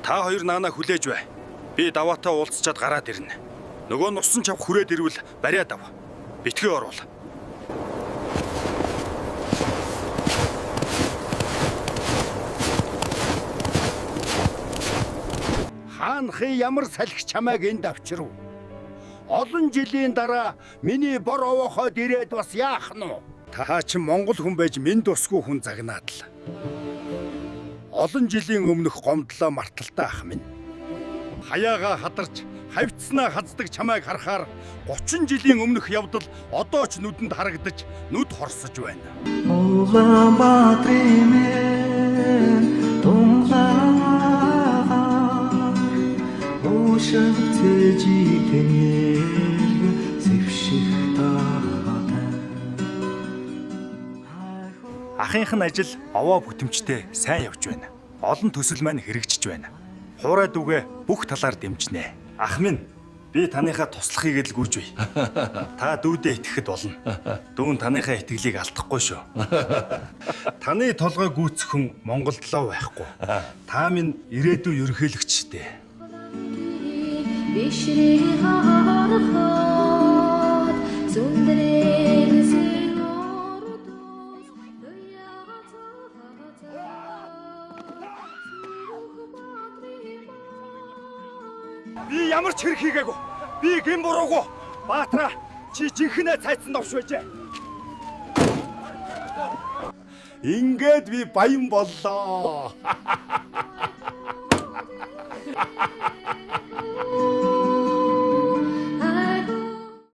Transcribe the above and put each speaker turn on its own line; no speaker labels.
Та хоёр наана хүлээж бай. Би даваатай уулзчаад гараад ирнэ. Нөгөө нусан чав хүрээд ирвэл бариад ав. Битгий оруул.
Хаанхын ямар салхи чамайг энд авчирв? Олон жилийн дараа миний бор овооход ирээд бас яах нь вэ?
Та чи Монгол хүн байж минь тусгүй хүн загнаад л. Олон жилийн өмнөх гомдлоо марталтай ах минь. Хаяагаа хадарч, хавцснаа хаздаг чамайг харахаар 30 жилийн өмнөх явдал одоо ч нүдэнд харагдаж нүд хорсож байна.
Улаанбаатарын минь тунгалаар уушигцэж тэнэлг зэвших тахатай.
Ахынх нь ажил овоо бүтэмжтэй сайн явж байна. Олон төсөл маань хэрэгжиж байна. Хуурай дүүгээ бүх талаар дэмжинэ. Ах минь, би таныхаа туслахыг л гүйж бай. Та дүүдээ итгэхэд болно. Дүүн таныхаа итгэлийг алдахгүй шүү. Таны толгой гүйцэх хүн Монголд лав байхгүй. Та минь ирээдүй ерөнхийлөгч дээ.
Бишрээ харахад зүндрэн
Би ямар ч хэрэг хийгээгүй. Би гэм буруугүй. Баатара, чи жинхэнэ цайцсан новш байжээ.
Ингээд би баян боллоо.